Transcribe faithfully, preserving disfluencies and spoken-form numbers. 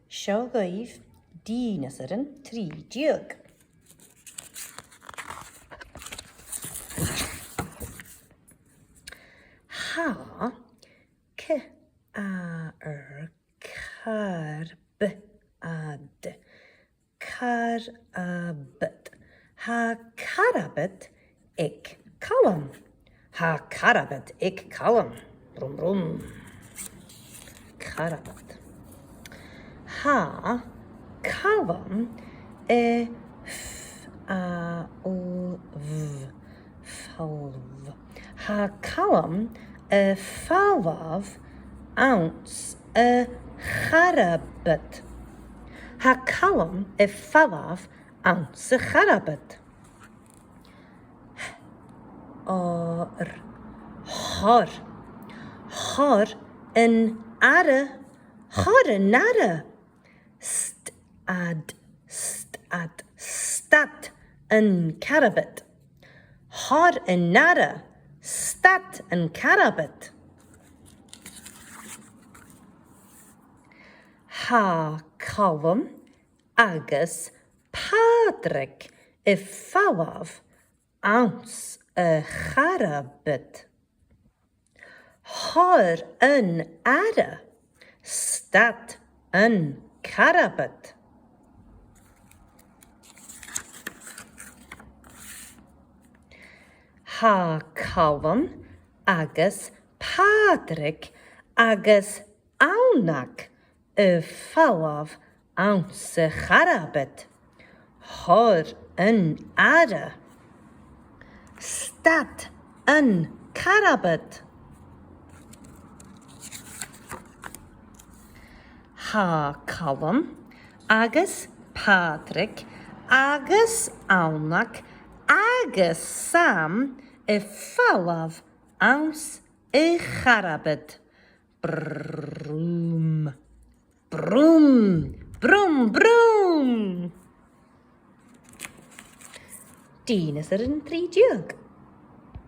Seo dhuibh Dìneasairean trì deug. Tha c a r carbad. Carbad. Tha carbad aig Calum. Tha carbad aig Calum. Brum, brum. Carbad. Tha Calum a' f-, a, l-, bh-, falbh. Tha Calum a' falbh anns a' charbad. Tha Calum a' falbh anns a' charbad. Th-, o-, r-, thoir. Thoir an aire. Thoir an aire. St-, ad, st-, ad, stad an carbad. Thoir an aire, stad an carbad. Tha Calum agus Pàdraig a' falbh anns a' charbad. Thoir an aire, stad an carbad. Tha Calum agus Pàdraig agus Anndra a' falbh anns a' charbad. Thoir an aire. Stad an carbad. Tha Calum agus Pàdraig agus Anndra agus Sam a' falbh anns a' charbad. Brum. Brum. Brum, brum. Dìneasairean trì deug.